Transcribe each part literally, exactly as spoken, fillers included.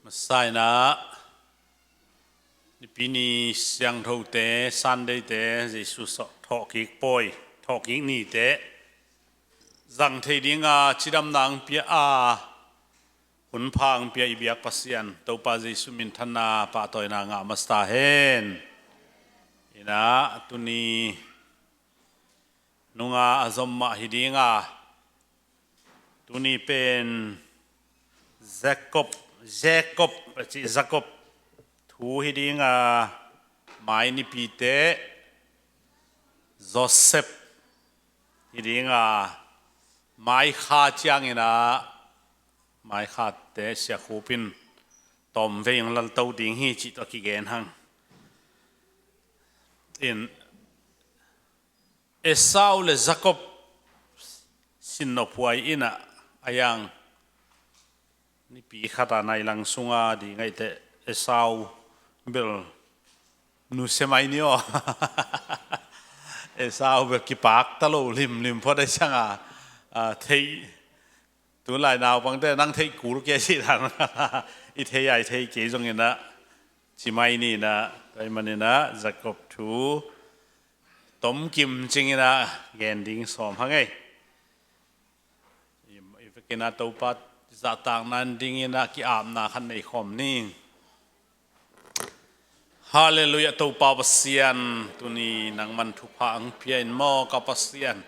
Masa in ah Nipi ni siangthote, Sunday-te, Jesu sawh thawhkik pawi, thawhkik nite zang thei dinga cidamna ang pia a, hunpha ang pia i biak Pasian Topa Jesu minthanna pahtawina ngah masa hen. In ah tuni nunga a zom mah hi dinga, tuni pen Jacob, Jacob a ci, Jacob thu hi dinga, mai nipite Joseph hi dinga, mai kha ciangin ah mai khate siakhupin tawmvei ang lalto ding hi cih tawh a kigen hang. In Esau le Jacob sinnophuai in ah a yang nipi khat a nai lang sunga ding ahi teh Esau bel nusia mai ni aw. Esau bel kipak ta lo limlim phot a cianga, a, theih, tulai naupangte nang theih kul kei si dan i thei a i thei kei zongin ah ci mai ni in ah, tua ahih manin ah Jacob thu tomkim cingin ah gen ding sawm hang ei. I, i vekin ah Topa zahtakna dingin ah ki-apna khat nei khawm ni. Halleluiah, Topa Pasian, tuni nangman thupha ang pia in maw ka Pasian.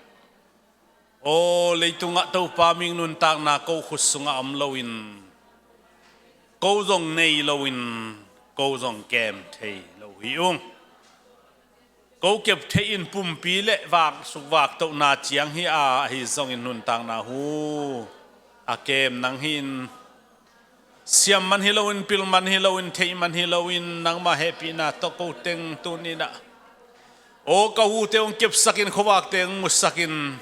Aw, leitungah Topa mihing nuntakna ko khut sungah om loin, ko zong nei loin, ko zong kem thei lo hi ung. Ko kep theih in pumpi le vak sukvaktohna ciang hi a, ahi zongin nuntakna hu a kem nang hi in, siam man hi loin, pil man hi loin, theih man hi loin, nangmah hehpihna tawh ko teng tuni in ah, aw, ka hute hong kepsakin, khuavakte hong musakin,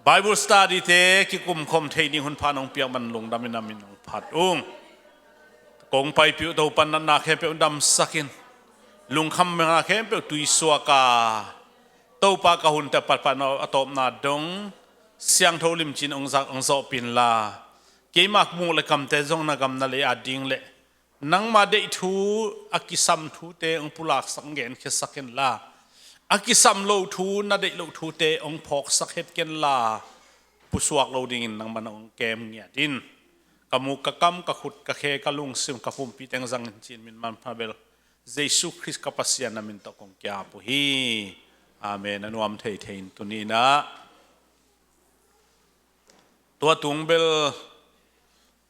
Bible study-te kikumkhawm thei ding hunpha nong piak man lungdamin a min hong phat ung. Kong paipih uh Topa, natna khempeuh damsakin, lungkhamna khempeuh tuisuak a, Topa, ka hunte patpatna a tawpna dong siangtho limcin hong zak, hong zawhpih inla, keima muk le kamte zong na gam na lei a ding le nangma deih thu, a kisam thute hong pulaksak, hong genkhiasak inla, a kisam lo thu, na deih loh thute hong phawksak het kenla, pusuak lo dingin nangman hong kem ngiat in. Ka muk, ka kam, ka khut, ka khe, ka lungsim, ka pumpi teng zangin ci-in min manpha bel Jesu Khrist ka Pasian na min tawh kong ki-ap uh hi. Amen. A nuam theithei in tuni in ah tua tung bel,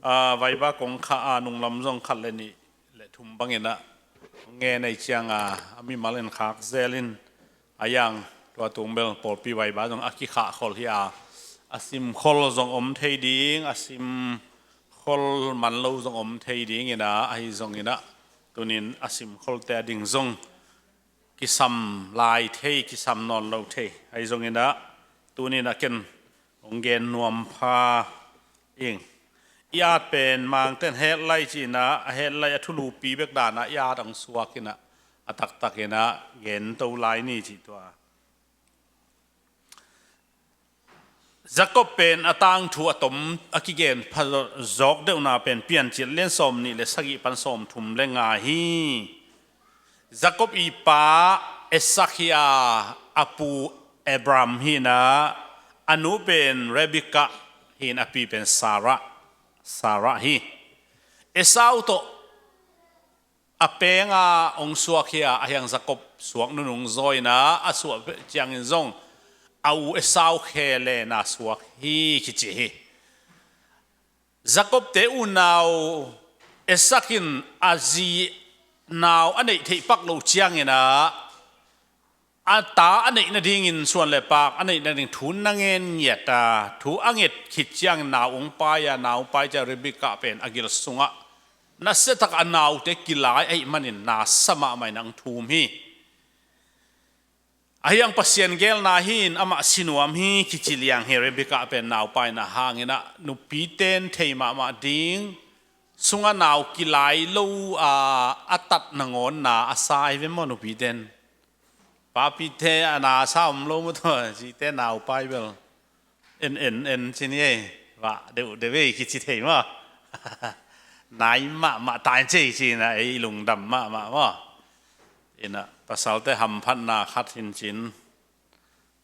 a, vaiba kong khah a, nunglam zong khat le nih le thum bangin ah ngen ahi cianga, a mimal in khak zel in, a yang tua tung bel pawlpi vaiba zong a kikhah khol hi a, a sim khol zong om thei ding, a sim khol man lo zong om thei dingin ah, ahi zongin ah tunin a sim kholte a ding zong kisam lai thei, kisam nawn lo thei, ahi zongin ah tunin ah ken hong gen nuam pha ing. I at pen Mangten headline ci-in ah, a headline, a thulupi bek dan ah i at hong suak in ah, a taktak in ah gen to lai ni cih tua. Jacob pen a tangthu a tom a kigen pha zawk deuhna pen Piancil lian sawm nih le sagih pan sawm thum le nga hi. Jacob i pa Esau hi a, a pu Abraham hi in ah, a nu pen Rebekah hi in, a pi pen Sarah, Sarah hi. Esau tawh a penga hong suak hi a, ahi hang Jacob suak nunung zaw in ah, a suah ciangin zong a u Esau khe le na suak hi kici hi. Jacob-te unau Esau in a zi nau a neih theih pak loh ciangin ah, a ta a neih nadingin suan le pak a neih nading thu na ngen ngiat a, thu a nget khit ciangin nau hong pai a, nau pai ciang Rebekah pen a gil sungah nasia tak a naute kilai ahih manin na sa mahmah in hong thum hi. Ahi hang Pasian geelna hi in amah si nuam hi kici liang hi. Rebekah pen nau paina hangin ah nupiten thei mahmah ding, sungah nau kilai lo a, a tat nangawn na a sa hi ve maw nupiten? Papite a na sa om lo maw tua, zite nau pai bel en en en ci ni ei, vah deuh deuh ei kici thei maw? Nai mahmah tai cei ci-in ah ei lungdam mahmah maw? Inah pasalte hamphatna khat hi cin,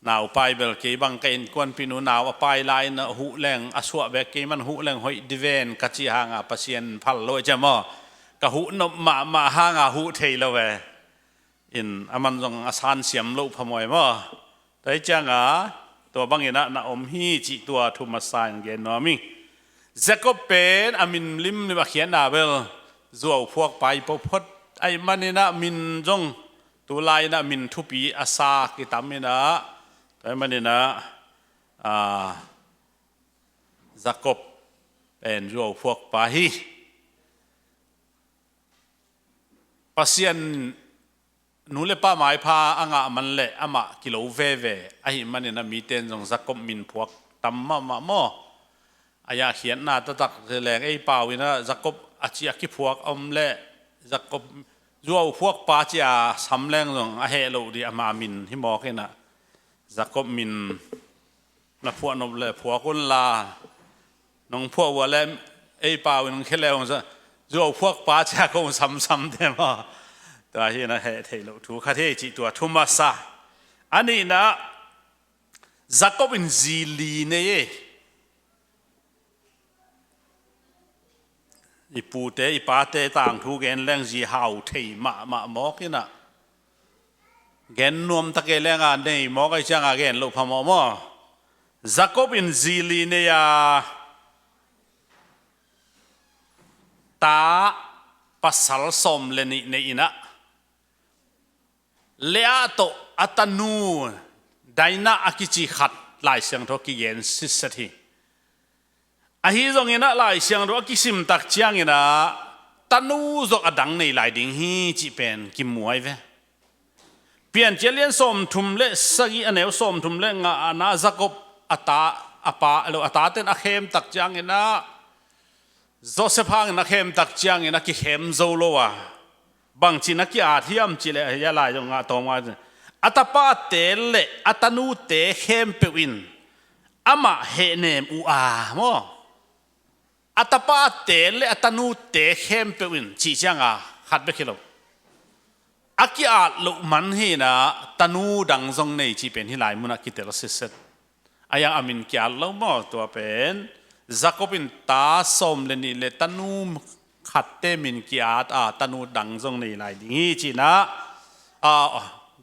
naupai bel kei bang ka innkuanpih nu nau a pai lai-in ah huh leng a suah bek kei man huh leng hoih diven ka cih hanga Pasian phal lo e cia maw? Ka huh nop mahmah hanga huh thei lo e. In a man zong a sansiam loh phamawh e maw? Tua hi cianga tua bangin ah na om hi cih tua thu masa in gen nuam ing. Jacob pen a min limlim a khiatna bel zuauphuakpa hi phot. Ahih manin ah min zong tulai-in ah min thupi a sa kitam in ah, tua ahih manin ah, a, Jacob pen zuauphuakpa hi. Pasian nu le pa maipha a ngah man le amah kilo veve ahih manin ah mite in zong Jacob min phuak tam mahmah maw? A yah khiatna taktak leng ei pau in ah Jacob a ci a kiphuak om le Jacob zuauphuakpa ci a sam leng zong a heh loh dih ama min hi mawk in ah Jacob min na phuah nop le phuak unla, nong phuah uh a le ei pau in nong khia le hong zuauphuakpa ci a kong samsam te maw? Tua hi in ah heh theih loh thu khat hi cih tua thu masa. A nihna ah Jacob in zi li nei e. I pute i pate tangthu gen leng zi hau thei mahmah mawk in ah gen nuam tak e leng a nei mawk ahih cianga gen loh phamawh maw? Jacob in zi li nei a, ta pasal sawm le nih nei in ah Leah tawh a tanu Dinah a kici khat Lai Siangtho kigen sitset hi. Ahi zongin ah Lai Siangtho a kisim tak ciangin ah tanu zong a dang nei lai ding hi cih pen kimuai ve. Piancil lian sawmthum le sagih a neu sawmthum le ngana Jacob a ta, a pa lo a taten a khem tak ciangin ah Joseph hangin a khem tak ciangin a kikhem zo lo a, bangci in a ki-at hiam cih leh, hia lai zong ngah tawm ngai. A tapate le a tanute khempeuh in amah hehnem uh a maw? A tapate le a tanute khempeuh in cih cianga khat bek hi lo. A ki-at loh man hi in ah tanu dang zong nei cih pen hih lai munah kitel sitset. A yang a min ki-at lo maw? Tua pen Jacob in ta sawm le nih le tanu khatte min ki-at a, tanu dang zong nei lai ding hi ci-in ah, a,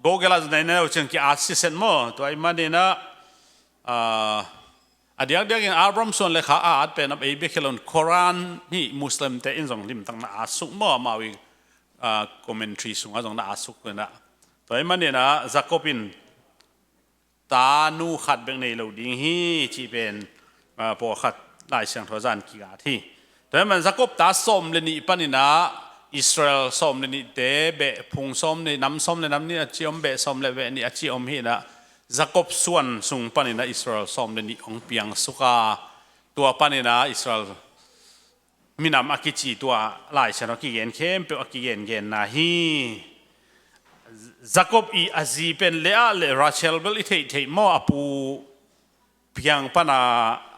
Google ah nei neu ciang ki-at sitset maw? Tua ahih manin ah, a, a diakdiakin Abraham suan le kha a at pen a ei bek hi lo in Quran hi Muslim te in zong limtak na at suk maw? Amau i, a, commentary sungah zong na at suk in ah. Tua ahih manin ah Jacob in tanu khat bek nei lo ding hi cih pen, a, pawlkhat Lai Siangtho zan kiat hi. Tua ahih man Jacob ta sawm le nih panin ah Israel sawm le nihte beh phung sawm le nam sawm le nam nih a ci om, beh sawm le beh nih a ci om hi in ah Jacob suan sung panin ah Israel sawm le nih hong piang suk a, tua panin ah Israel minam a kici tua Lai Siangtho a kigen khempeuh a kigengenna hi. Jacob i a zi pen Leah le Rachel bel i theihtheih maw? A pu piang pana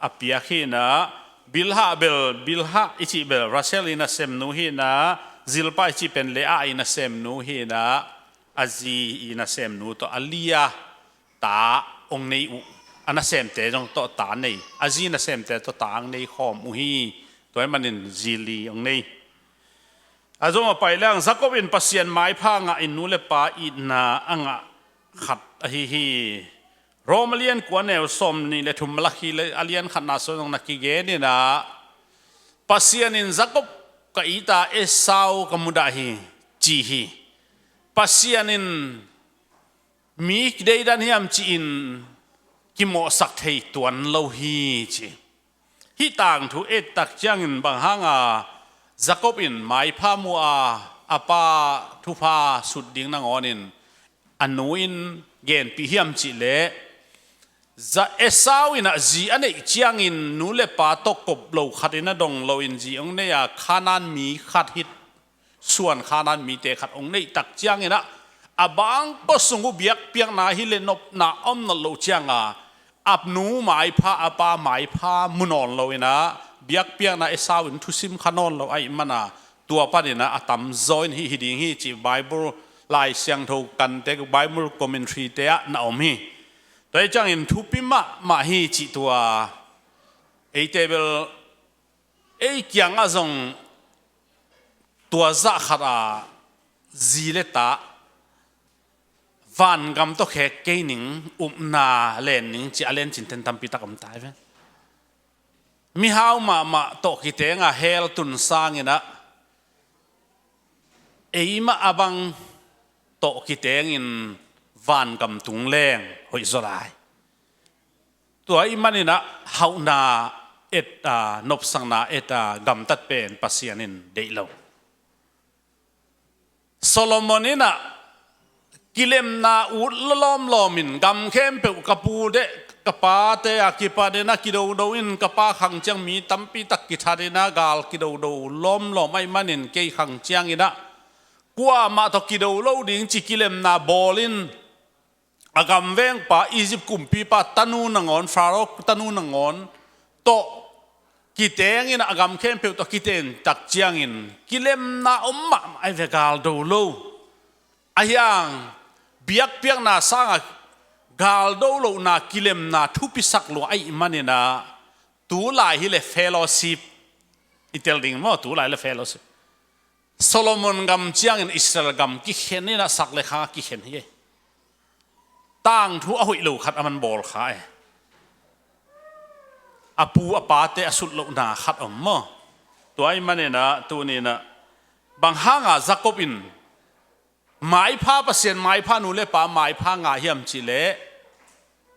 a piak hi in ah, Bilhah bel, Bilhah i cih bel Rachel i nasemnu hi in ah, Zilpah i cih pen Leah i nasemnu hi in ah, a zi i nasemnu tawh a li a ta hong nei uh. A nasemte zong tawh ta nei, a zi nasemte tawh ta hong nei khawm uh hi. Tua ahih manin zi li hong nei. A zong a pai leng Jacob in Pasian maipha ngah in nu le pa itna a ngah khat ahi hi. Rom a lian kua neu sawm nih le thum, Malakhi le a lian khatna sung zong na kigen in ah, Pasian in Jacob ka it a, Esau ka mudah hi ci hi. Pasian in mi deidan hiam ci-in kimawhsak thei tuan lo hi ci. Hih tangthu et tak ciangin bang hanga Jacob in maipha mu a, a pa thupha sut ding nangawnin a nu in genpih hiam cih leh, Esau in ah zi a neih ciangin nu le pa tawh kop lo khatin a dong loin zi hong nei a, Khanaan mi khat hih suan Khanaan mite khat hong neih tak ciangin ah, a bangkua sung uh biakpiakna hi le nopna om nawn lo cianga, a nu maipha, a pa maipha mu nawn loin ah, biakpiakna Esau in thusim kha nawn lo ahih mana tua panin ah a tamzaw in hih hi ding hi cih Bible Lai Siangtho kante, Bible commentary te ah na om hi. Tua hi ciangin thupi mahmah hi cih tua eite bel ei kiangah zong tua zah khat a zi le ta vangam tawh khek kei ning, upna len ning ci a len cinten tampi tak om ta hi ve. Mihau mahmah tawh kiteng a hell tun sangin ah eimah a bang tawh kitengin vangam tung leng hoih zaw lai. Tua ahih manin ah hauhna et a, nopsakna et a gamtat pen Pasian in deih lo. Solomon in ah kilemna ut lawmlawm in gam khempeuh ka pu deh ka pate a kipanin ah kidodo in ka pa khang ciang mi tampi tak kithatin ah gal kidodo lawmlawm ahih manin kei khang ciangin ah kuamah tawh kido lo ding ci kilemna bawl in a gamvengpa Egypt kumpipa tanu nangawn, Pharaoh tanu nangawn tawh kitengin a gam khempeuh tawh kiten tak ciangin kilemna om mahmah ai ve, galdo lo. Ahiang biakpiakna sangah galdo lohna kilemna thupisak lua ahih manin ah tulai hi le fellowship i tel ding maw, tulai le fellowship. Solomon gam ciangin Israel gam kikhen in a sak le khang a kikhen hi. Tangthu a hoih lo khat a man bawl kha e. A pu a pate a sut lohna khat om maw? Tua ahih manin ah tuni in ah bang hanga Jacob in maipha Pasian, maipha nu le pa, maipha ngah hiam cih leh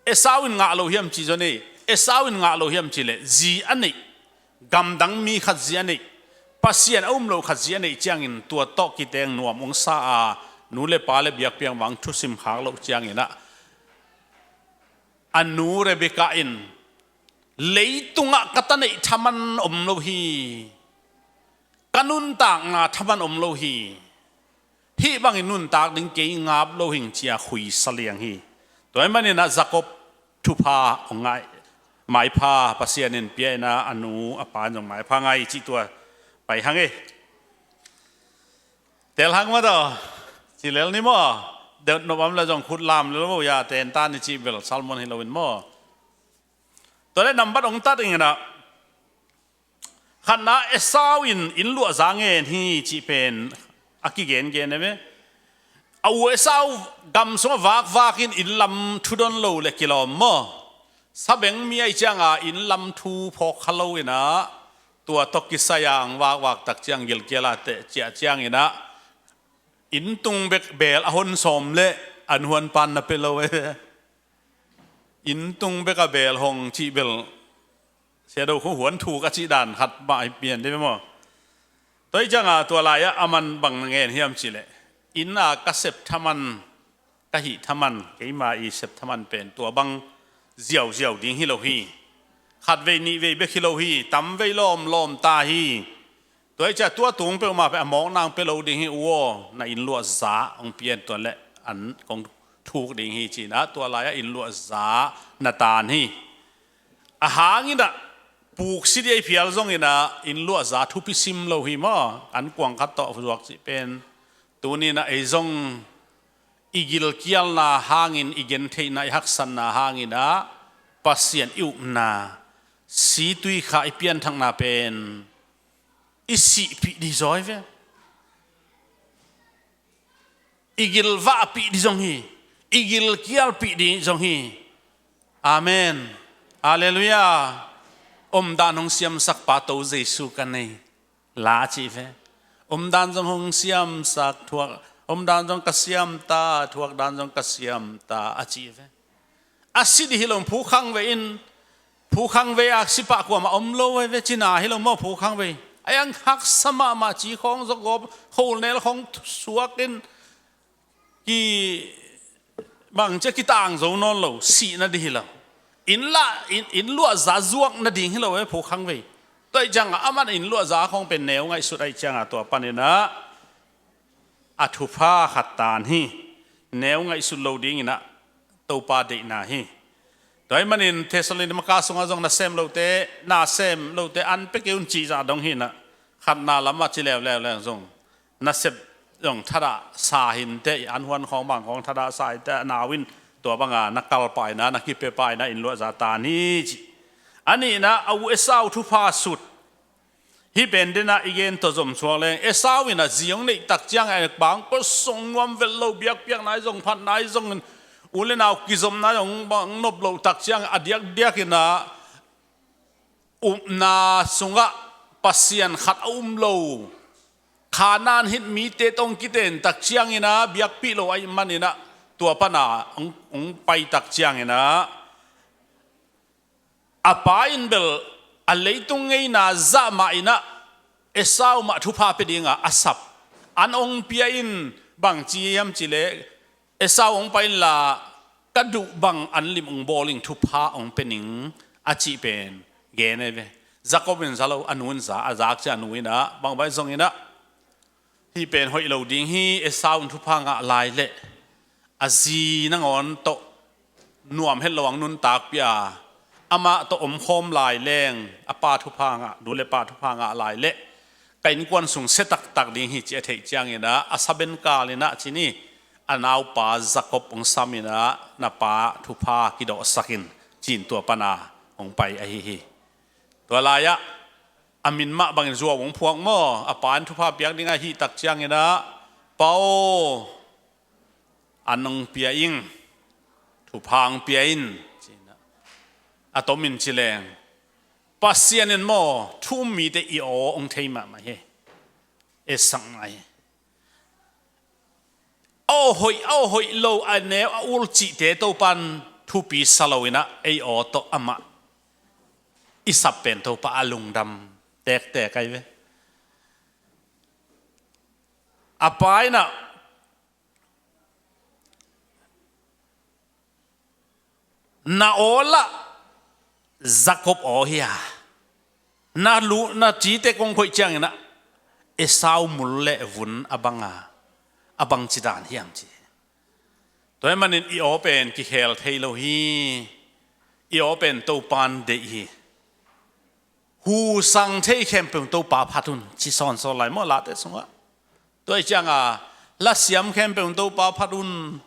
Esau in ngah lo hiam cih zong nei, Esau in ngah lo hiam cih leh zi a neih, gamdang mi khat zi a neih, Pasian a um lo khat zi a neih ciangin tua tawh kiteng nuam ong sa a, nu le pa le biakpiak vang thusim khak loh ciangin ah a nu Rebekah in leitungah ka ta neih thaman om lo hi, ka nuntakna thaman om lo hi. Hih bangin nuntak ding kei ngap lo hing cia khuisa liang hi. Tua ahih manin ah Jacob thupha hong ngai, maipha Pasian in pia in ah a nu a pa in zong maipha ngai cih tua pai hang e. Tel hang maw taw, ci lel ni maw? Deuh nop om le zong khut lam lel vo ya, ten ta ni cih bel Solomon hi lo in maw? Tua le nambat hong tat ing in ah khatna Esau in inn luahza ngen hi cih pen a kigengen e ve. A u Esau gam sungah vakvak in inn lam thu don lo le kilawm maw? Sabengmi ahih cianga inn lam thu phawk kha lo in ah tua tawh kisai a hong vakvak tak ciang gilkial a teh ciah ciangin ah inn tung bek beel a hon sawm le an huan pan na pe lo e. Inn tung bek a beel hong cih bel sia do khu huan thuk a cih dan khat mah hi pian dih maw? Tua hi cianga tua lai-ah a man bang na ngen hiam cih leh, inn a ka sep thaman, ka hih thaman, keima i sep thaman pen tua bang ziauziau ding hi lo hi. Khatvei nihvei bek hi lo hi, tamvei lawmlawm ta hi. Tua hi ciah tua tung peuhmah peuh a mawkna hong pia lo ding hi uh aw, na inn luahza hong pian tua leh an kong thuk ding hi ci-in ah tua lai-ah inn luahza na taan hi. A hangin ah puksi dih a i phial zongin ah inn luahza thupi sim lo hi maw? An kuang khat tawh zuak cih pen tuni-in ah ei zong i gilkialna hangin, i gentheihna, i haksatna hangin ah Pasian i upna, situikha i pianthakna pen i sihpih dih zaw hi ve. I gilvahpih dih zong hi. I gilkialpih dih zong hi. Amen. Halleluiah. Omdan hong siamsak pa to Jesu ka nei. La a cih ve. Omdan zong hong siamsak thuak, omdan zong ka siam ta, thuakdan zong ka siam ta a cih ve. A si dih hi lo, phukhang ve in, phukhang ve a si pah kuamah om lo ve, cina hi lo maw phukhang ve. A iang haksa mahmah ci khawng zok gawp, kholnel khawng suak in, ki bangcia kitang zo nawn lo, sihna dih hi lo. Inn lah, inn, inn luahza zuak nading hi lo e phukhang ve. Tua hi ciangah amah inn luahza khawng pen neu ngaihsut ahih ciangah tua panin ah a thupha khat taan hi. Neu ngaihsut lo dingin ah Topa deihna hi. Tua ahih manin Thessalonika sungah zong nasem lote, nasem lote an pia kei un cih zah dong hi in ah, khatna lamah ci leuleu leng zong nasep zong thadah sa hi inteh, i an huan khawng bang khawng thadah sa hi inteh, a nau in tua banga na kal pah in ah, na kipia pah in ah, inn luahza tan hi ci. A nihna, a u Esau thupha sut. Hih pen den ah i gen tawh zom suak leng, Esau in ah zi hong neih tak ciangin, a pa hong kosong nuam vet lo, biakpiakna i zong, phatna i zong, u le nau kizopna i zong bang nop loh tak ciangin, a diakdiak in ah upna sungah Pasian khat a um lo Kanaan hit mite tawh hong kiten tak ciangin ah, biakpih lo ahih manin ah, tua pan ah hong, hong pai tak ciangin ah, a pa in bel a leitung ngeina zah mah in ah, Esau mah thupha pia dingah a sap. An hong pia in, bang ci hiam cih leh, Esau hong pai inla, ka duh bang an lim hong bawl ing, thupha hong pia ning, a cih pen gen ahi ve. Jakob in za lo, a nu in za, a zak ciang a nu in ah, bang bai zong in ah, hih pen hoih lo ding hi, Esau in thupha ngah lai leh a zi nangawn tawh nuam het lo hong nuntakpih a, amah tawh omkhawm lai leng a pa thupha ngah, nu le pa thupha ngah lai leh ka innkuan sung sia taktak ding hi, ci a theih ciangin ah, a saben kal in ah ci ni, a naupa Jakob hong sam in ah, na pa thupha kidawhsak in, ci-in tua pan ah hong pai ahi hi. Tua lai-ah a min mah bangin zuau hong phuak maw, a pa in thupha piak ding ahih tak ciangin ah, Pa aw, an hong pia ing, thupha hong pia in, ci-in ah, a tom in ci leng, Pasian in maw, thu um mite i aw hong thei mahmah hi. Etsak mah hi. A aw hoih, a aw hoih lo, a neu, a ul cihte Topa'n thupi sa lo in ah, ei aw tawh amah i sap pen Topa a lungdam tektek ahi ve. A pa in ah, na aw lah Jakob aw hi a, na lu, na cite kong koih ciangin ah, Esau mul le vun a bang a, a bangci dan hiam ci. Tua ahih manin i aw pen kikhel thei lo hi. I aw pen Topa'n deih hi. Hu sang thei khempeuh Topa phat un, ci sawnsawn lai maw, Late sungah. Tua ahih ciangin lasiam khempeuh Topa phat un,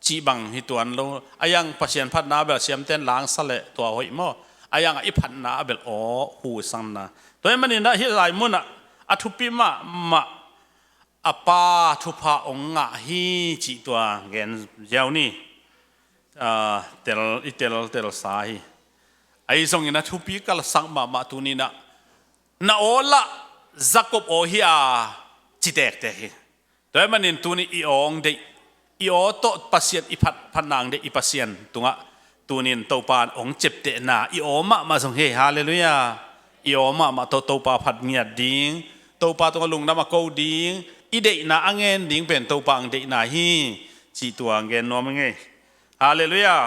cih bang hi tuan lo. A yang Pasian phatna bel siamte'n langsa leh tua hoih maw. A yang i phatna a bel aw hu sangna. Tua ahih manin ah hih lai mun ah a thupi mahmah a pa thupha hong ngah hi cih tua gen ziau ni. Ah, tel, i tel, telsa hi. Ahi zongin a thupi ka lasak mahmah tuni-in ah, na aw lah Jakob aw hi a, ci tektek hi. Tua ahih manin tuni i aw hong deih, i aw tawh Pasian i phat, phatna hong deih i Pasian tungah tuni-in Topa'n hong ciaptehna, i aw mahmah zong hi. Halleluiah. I aw mahmah tawh Topa phat ngiat ding, Topa tungah lungdam a ko ding, i deihna a ngen ding pen Topa hong deihna hi, cih tua hong gen nuam ing ei. Halleluiah.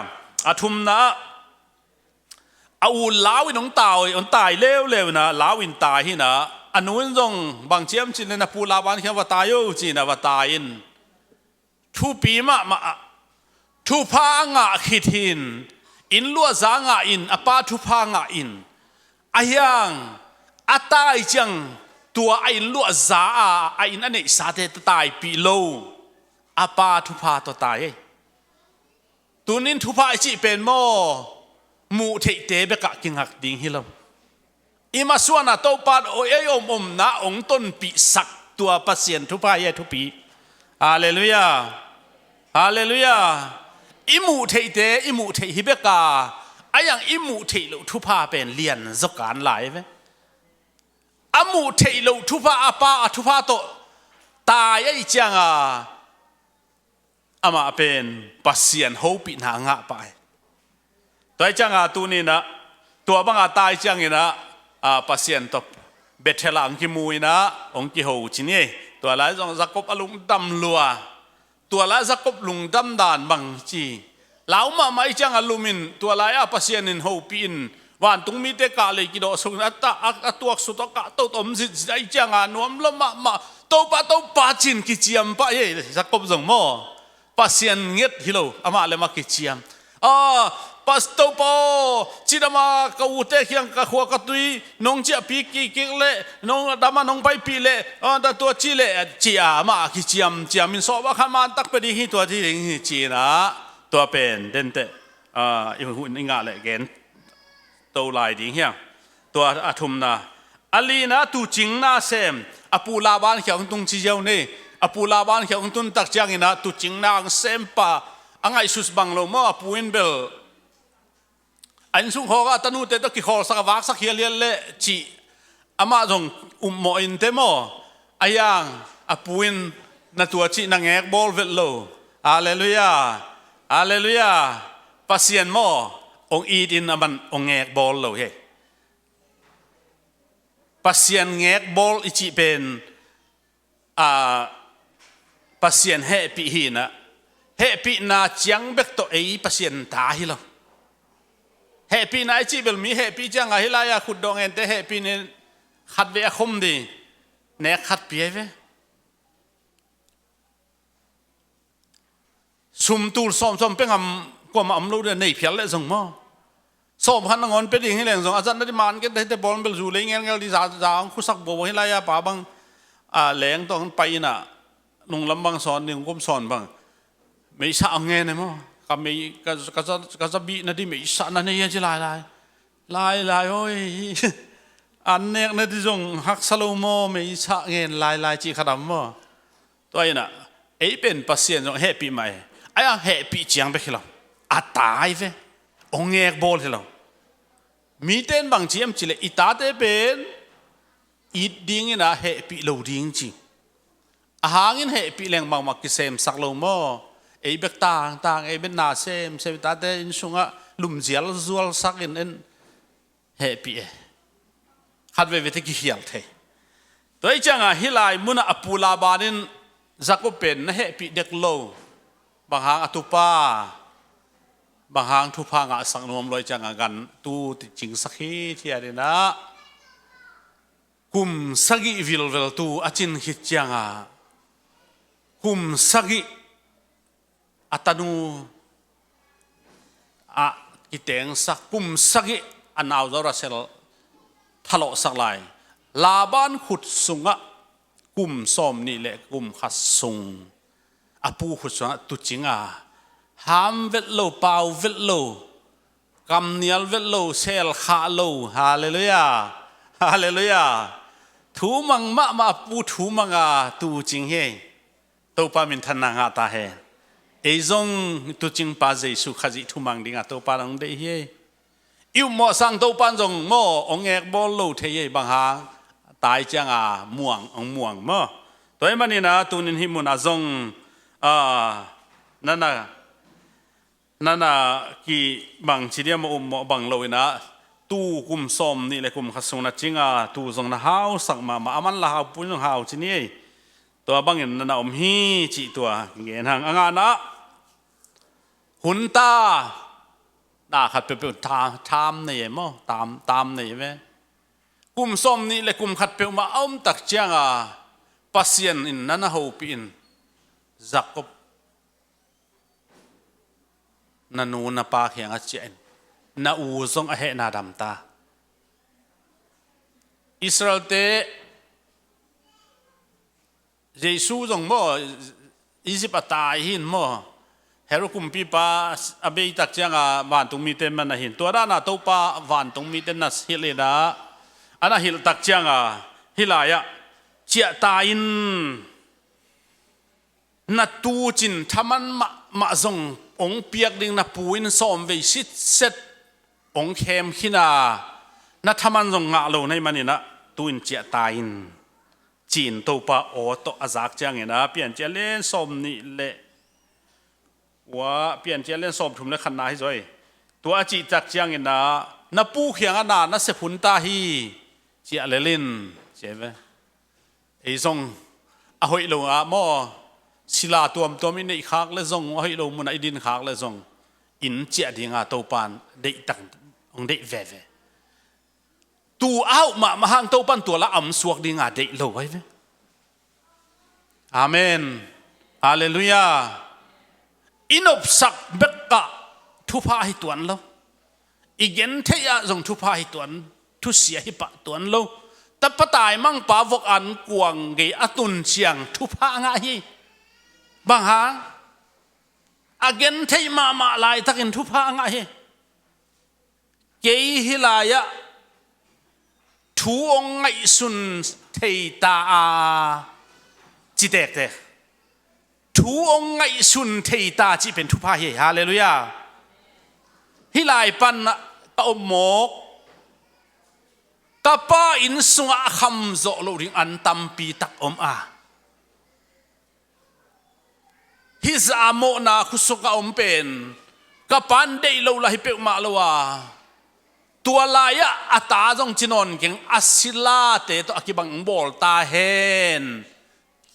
A thumna ah, a u Lau in hong tai, hong tai leuleu in ah, Lau in tai hi in ah, a nu in zong bang ci hiam cih leh, na pu Laban kiang va tai o, ci-in ah va tai in. Thupi mahmah ah, thupha a ngah khit hi in, inn luahza ngah in, a pa thupha ngah in, a hiang a tai ciang tua a inn luahza a, a inn a neihsate tawh taipih lo, a pa thupha tawh tai hi. Tuni-in thupha i cih pen maw, muh theihte bekah kingak ding hi lo. I masuan ah Topa'n ei omomna hong tonpihsak tua Pasian thupha hi a, thupi. Halleluiah. Halleluiah. I muh theihte i muh theih hi bek a, a yang i muh theih loh thupha pen lian zaw kan lai ve. A muh theih loh thupha, a pa a thupha tawh tai ahih ciangin, amah pen Pasian hopihna a ngah pah hi. Tua ahih ciangin tuni-in ah, tua banga tai ciangin ah, a, Pasian tawh Bethel ah hong kimu in ah, hong kiho ci ni. Tua lai zong Jakob a lungdam lua. Tua lai Jakob lungdam dan bang ci. Lau mahmah ahih ciangin lum in, tua lai-ah Pasian in hopih in, vantung mite kah lei kidawh suk in, a ta, a, a tuaksut a kah toto om zitzit ahih ciangin nuam lua mahmah. Topa, Topa ci-in kiciam pah hi, Jakob zong maw. Pasian nget hi lo, amah le amah kiciam. A, Pastor pa aw, cidama ka ute kiang ka khua ka tui nong ciahpih kikik leh, nong dama nong paipih leh, ah, da tua ci leh, cia amah a kiciamciam in sawm a khan man tak pia ding hi, tua ci ding hi, ci-in ah, tua pen denteh, ah, i hun i ngah leh gen to lai ding hiang. Tua a thumna, a lina tuucingna sem, a pu Laban kiang hong tung ci ziau ni. A pu Laban kiang hong tun tak ciangin ah tuucingna hong sem pa, a ngaihsut bang lo maw, a pu in bel a innsung khawk ah a tanute tawh kikhawlsak a vaksak hialhial leh cih amah zong upmawh in te maw. A hiang a pu in na tua cih na ngekbawl vet lo. Halleluiah. Halleluiah. Pasian maw, hong it in aman hong ngekbawl lo hi. Pasian ngekbawl i cih pen, a, Pasian hehpih hi-in ah, hehpihna ciang bek tawh ei Pasian ta hi lo. Hehpihna i cih bel mi hehpih ciangah hih lai-ah khutdawh ngente hehpih ni, khatvei a khom ding, nek khat pia hi ve. Sum tul sawmsawm pia ngam kuamah om lo ding, nei phial leh zong maw. Sawm khat nangawn pia ding hi leng zong a zatna ding man kei ding, hihte bawl bel zu lei ngelngel ding, za, za hong khusak buabua hih lai-ah pa bang, a, leng tawh hong pai in ah, nunglam bang sawn ding, kum sawn bang. Meisa hong ngen e maw. Ka mei, ka, ka za, ka za bihna ding meisa na nei a ci lailai. Lailai awi. An nekna ding zong haksa lo maw, meisa ngen lailai cih khat om maw. Tua in ah, ei pen Pasian zong hehpih mah e. A hiang hehpih ciang bek hi lo. A ta hi ve. Hong ngekbawl hi lo. Mite in bang ci hiam cih leh, i tate pen it dingin ah hehpih lo ding ci. A hangin hehpih leng bangmah kisemsak lo maw. Ei bek tangtang, ei bek na semsem, i tate innsungah lumzial zualsak in, in hehpih e. Khat veivei te kikhial thei. Tua hi ciangah hih lai munah a pu Laban in Jakob pen na hehpih dek lo. Bang hang a tupa, bang hang thupha ngahsak nuam lo hi ciangah gan tu cingsak hi, ci-in ah. Kum sagih vilvel tu a cin khit ciangah, kum sagih a tanu ah kitengsak, kum sagih a nauzaw Rachel thalawhsak lai. Laban khut sungah kum sawmnih le kum khat sung, a pu khut sungah tuucing a, ham vet lo, pau vet lo, kamnial vet lo, sel khah lo. Halleluiah. Halleluiah. Thumang mahmah, a pu thumang a tuucing hi. Topa minthanna ngah ta hen. Ei zong tuucingpa Jesu Khazih thumang dingah Topa hong deih hi. I upmawh sang Topa in zong maw, hong ngekbawl lo thei hi, bang hang, tai ciangah muang, hong muang maw. Tua ahih manin ah tunin hih munah zong, ah, nana, nana kibang ci diam, a upmawh bang lo in ah, tu kum sawmnih le kum khat sung na cing a, tu zong na hausak mahmah, a manla hau, a pu in zong hau ci ni ei. Tua bangin nana om hi cih tua gen hang. A ngana, hun ta, na khat peuhpeuh ta, tam nei e maw, tam, tam nei e ve. Kum sawmnih le kum khat peuhmah a om tak ciangah Pasian in nana hopih in, Jakob, na nu na pa kiangah ciah in, na u zong a hehna dam ta. Israelte, Jesu zong maw, Egypt a tai hi-in maw, Herod kumpipa a bei tak ciangah vantungmite man a hi-in, tua dana Topa vantungmite na hilh in ah, a na hilh tak ciangah, hih lai-ah, ciah ta in, na tuucin thaman mahmah zong hong piak ding, na pu in sawmvei sitset hong khem khin a, na thaman zong ngah lo na hih manin ah, tu-in ciah ta in, ci-in Topa aw tawh a zak ciangin ah, Piancil a lian sawmnih le, ua, Piancil a lian sawmthum le khatna hi zaw hi. Tua a cih tak ciangin ah, na pu kiangah na, na sep hun ta hi, ciah lel in, ci hi ve. Ei zong a hoih lo ah maw, sila tuamtuam i neih khak leh zong, a hoih lo munah i din khak leh zong, inn ciah dinga Topa in deih tak, hong deih veve. Tu a hauh mahmah hang Topa in tua la a om suak dinga deih lo ahi ve. Amen. Halleluiah. I nopsak bekah thupha ahi tuan lo. I gentheih ah zong thupha hi tuan, thusia hi pah tuan lo. Tapa taimangpa vok an kuang gei a tun ciang thupha a ngah hi. Bang hang? A gentheih mahmah laitakin thupha a ngah hi. Kei hih lai-ah thu hong ngaihsun thei ta a, ci tektek. Thu hong ngaihsun thei ta cih pen thupha hi. Halleluiah. Hih lai pan ka om mawk. Ka pa inn sungah a kham zawh loh ding an tampi tak om a, hih zah a mawhna khuasung a om pen ka pa'n deih lo lah hi peuhmah lo a, tua lai-ah a ta zong ci nawn keng, a silate tawh a kibang bawl ta hen,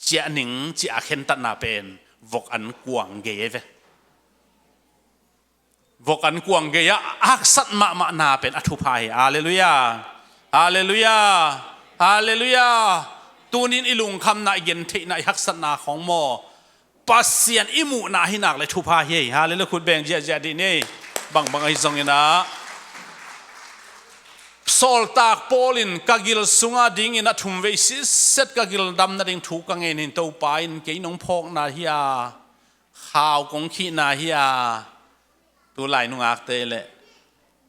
ciah ning, ciah a khentatna pen vok an kuang gei ve. Vok an kuang gei-ah a haksat mahmahna pen a thupha hi. Halleluiah. Halleluiah. Halleluiah. Tunin i lungkhamna, i gentheihna, i haksatna khawng maw, Pasian i muhna hi nak le thupha hi. Halleluiah. Khut beng ziahziah dih ni. Bangbang ahi zongin ah, sawltak Paul in ka gil sunga dingin a thum vei sitset ka gil damna ding thu ka ngen hi. Topa in kei nong phawkna hi a, khau kong khihna hi a, tu lai nungakte le,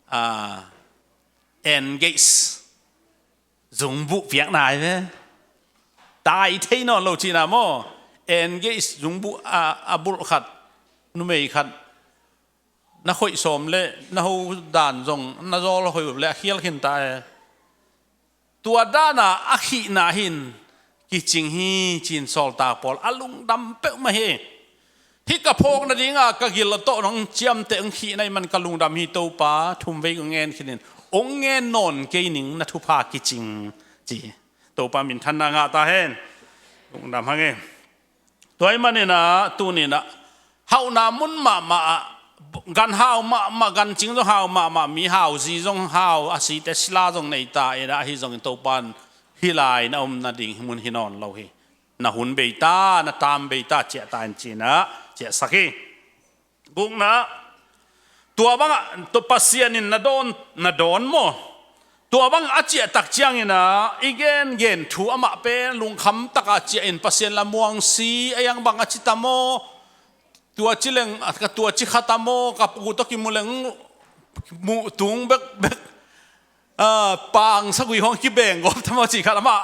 ah, engage zungbuh piakna hi ve. Tai thei nawn lo cihna maw? Engage zungbuh a, a bulh khat, numei khat na khoih sawm le na ho dan zong na zawl hoih le a khial khin ta e. Tua dana a khihna hin kicing hi, ci-in sawltak Paul a lungdam peuhmah hi. Hih ka phawk nadinga ka gil a tawh nong ciamteh hong khihna ahih man ka lungdam hi Topa, thum vei kong ngen khinin hong ngen nawn kei ning, na thupha kicing, ci. Topa minthanna ngah ta hen. Lungdam hang e. Tua ahih manin ah, tunin ah, hauhna mun mahmah ah, gan hau mahmah, gan cing zong hau mahmah, mi hau zi zong hau, a site sila zong nei ta in ah, ahi zongin Topa in hih lai na om nading mun hi nawn lo hi. Na hun bei ta, na taam bei ta, ciah ta in ci-in ah ciahsak hi. Gukna, tua bangah, tua Pasian in na dawn, na dawn maw? Tua bangah a ciah tak ciangin ah, i gengen thu amah pen lungkham taka ciah in, Pasian la muangsi, a yang bang a ci ta maw? Tua ci leng, ka tua ci kha ta maw? Ka u tawh kimu leng, muh tung bekbek. Ah, pang sagui hong kibeng gawp ta maw cih khat amah,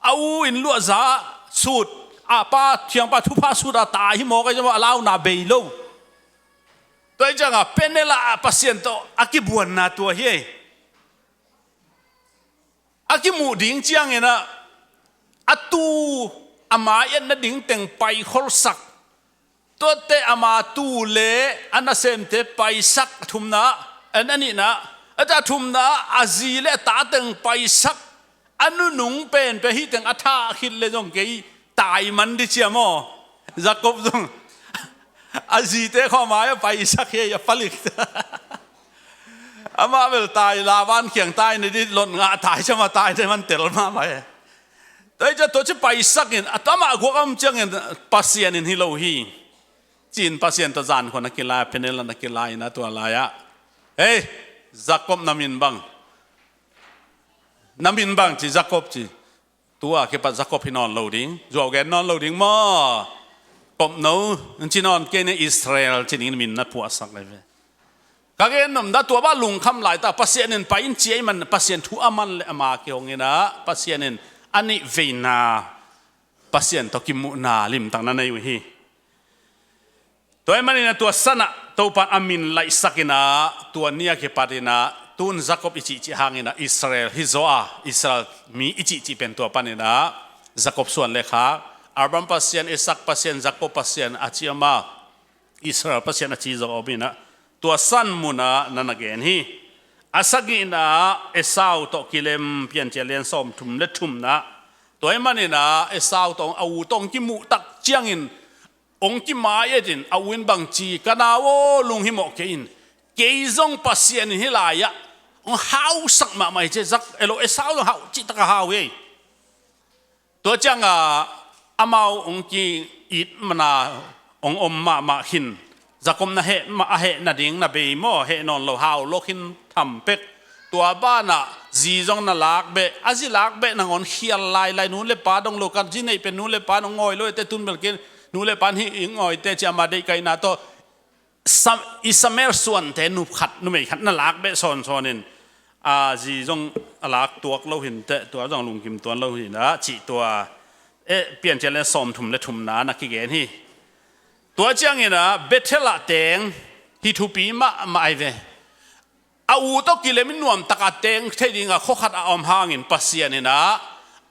a u inn luahza sut, a pa thiangpa thupha sut a tai hi mawk ahi zong a launa bei lo. Tua ahih ciangah Peniel ah Pasian tawh a kibuanna tua hi. A kimuh ding ciangin ah, a tu, a mai-et nading teng paikholsak. Tuate ama tu le a nasemte paisak, a thumna, a nihna, a ta thumna, a zi le a ta teng paisak, a nunung penpen hih teng a thah khit le zong kei tai man di cia maw? Jacob zong a zite khawng a mai-ah paisak hi, a palik. Amah bel tai, Laban kiang tai na di, Lot ngah tai cia mah, tai na man tel mahmah hi. Tua hi ciah tua ci paisak in, a tama guak a om ciangin Pasian in hi lo hi, ci-in Pasian tawh zan khua na kilai, Peniel na kilai in a tua lai-ah, "Hei, Jacob na min bang, na min bang?" ci, "Jacob," ci. "Tua kipat Jacob hi nawn lo ding, zuau gen nawn lo ding maw? Kopno, ci nawn kei ni, Israel ci ding min na phuahsak lai ve." Ka gen nopna, tua bang lungkham laita, Pasian in pai in ci ahih man, Pasian thu a man le ama kihong in ah, Pasian in a nih veina, Pasian tawh kimuhna limtak na nei uh hi. Tua ahih manin ah tua san ah Topa in a min laihsak in ah, tua ni a kipat in ah, tun Jacob i cihcih hangin ah Israel hi zaw a, Israel mi i cihcih pen tua panin ah, Jacob suan le khak, Abraham Pasian, Isaac Pasian, Jacob Pasian a ci om a, Israel Pasian a ci zaw om in ah, tua san mun ah na na gen hi. A sagihna, Esau tawh kilem, Piancil lian sawmthum le thumna. Tua ahih manin ah Esau tawh a u tawh hong kimuh tak ciangin hong kimai-et in, a u in bang ci, "Ka nau aw, lunghimawh kei in, kei zong Pasian in hih lai-ah hong hausak mahmah hi," ci. Zak, elo, Esau zong hau cihtak a hau hi. Tua ciangah amau hong ki-it mana hong om mahmah khin. Jacob na heh mah, a heh nading na bei maw, heh nawn lo, hau lo khin hampek. Tua banah zi zong na lak beh, a zi lak beh nangawn khial lailai, nu le pa dong lo, ka zi neih pen nu le pa nong ngawi lo ete, tun bel ken nu le pa hi i ngawite ci ama deihkaihna tawh Sam, Ishmael suante nu khat, numei khat na lak beh sawnsawn in, a zi zong a lak tuak lo hinteh, tua zong lungkim tuan lo hinah cih tua, eh, Piancil lian sawmthum le thumna na kigen hi. Tua cianginah Bethel ah teng hi thupi mahmah ai ve. A u tawh kilem in nuamtak a teng thei dingah khua khat a om hangin Pasian inah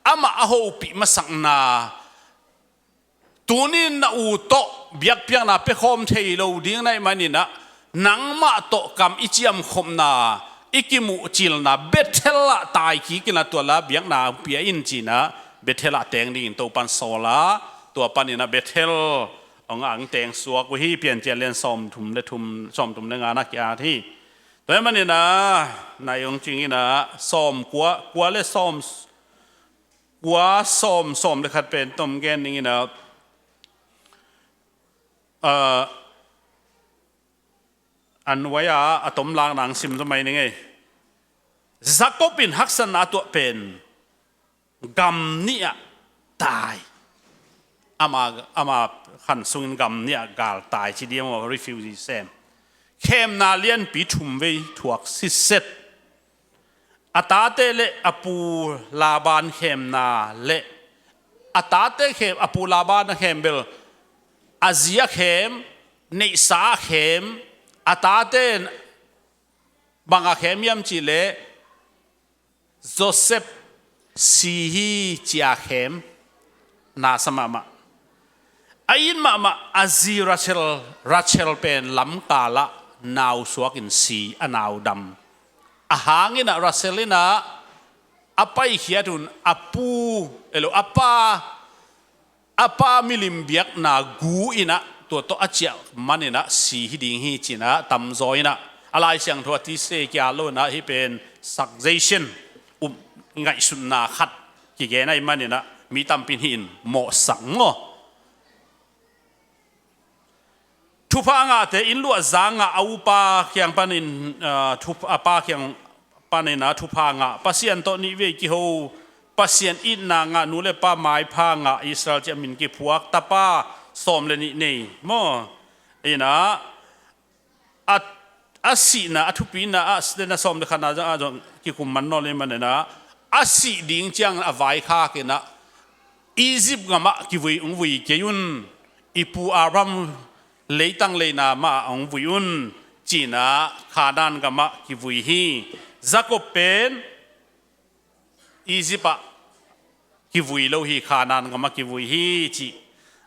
amah a hopih masakna, tunin na u tawh biakpiakna pia khawm thei lo ding na hih maninah nangmah tawh kam i ciamkhopna, i kimuhcilna Bethel ah tai kikinah tua la biakna pia in cinah Bethel ah teng dingin Topan sawl a, tua paninah Bethel hong ang teng suak uh hi. Piancil lian sawmthum le thum, sawmthum le nga na ki-at hi. Tua hih maninah nai hong cinginah sawm kua, kua le sawm kua, sawm, sawm le khat pen tom gen ninginah, ah, a nuai-a a tom lakna ang sim zaw mai ning ei. Jacob in haksatna a tuah pen gam nih ah tai. Ama, ama khan sungin gam nih ah gal tai ci diam aw, refugee sem. Khemna lianpi thum vei thuak sitset. A tate le a pu Laban khemna le a tate khem, a pu Laban a khem bel a zi a khem, neihsa a khem, a tate bang a khem hiam cihleh Joseph si hi ci a khem. Nasa mahmah. A it mahmah a zi Rachel, Rachel pen lamkalah nau suakin si, a nau dam. A hanginah Rachel inah a paikhiat un a pu, elo, a pa, a pa milim biakna gu inah tua tawh a ciah maninah si hi ding hi cinah tamzaw inah a Lai Siangtho a tise kia lo inah hih pen suggestion, um, ngaihsutna khat kigen ahih maninah mi tampi in hih in mawhsak maw? Thupha ngahte inn luahza ngah a upa kiang panin, ah, thup-, a pa kiang panin a thupha ngah, Pasian tawh nih vei kiho, Pasian itna ngah, nu le pa maipha ngah, Israel ci a min kiphuak, tapa sawm le nih nei maw? Inah a, a sihna, a thupina ah, a sihna sawm le khatna zong, ah, zong kikum man nawn le maninah a sih ding ciang a vaikhak inah Egypt gamah kivui, hong vui kei un, i pu Abraham leitang leina mah ah hong vui un cinah Kanaan gamah kivui hi. Jacob pen Egypt ah kivui lo hi, Kanaan gamah kivui hi cih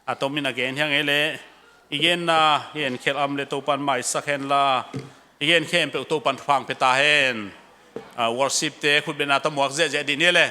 a tomin a gen hiang ei leh, i genna, i en khelh am le Topan maisak henla, i gen khempeuh Topan thupha pia ta hen. Ah, worship te khutbetna tawh muak ziahziah dih ni le.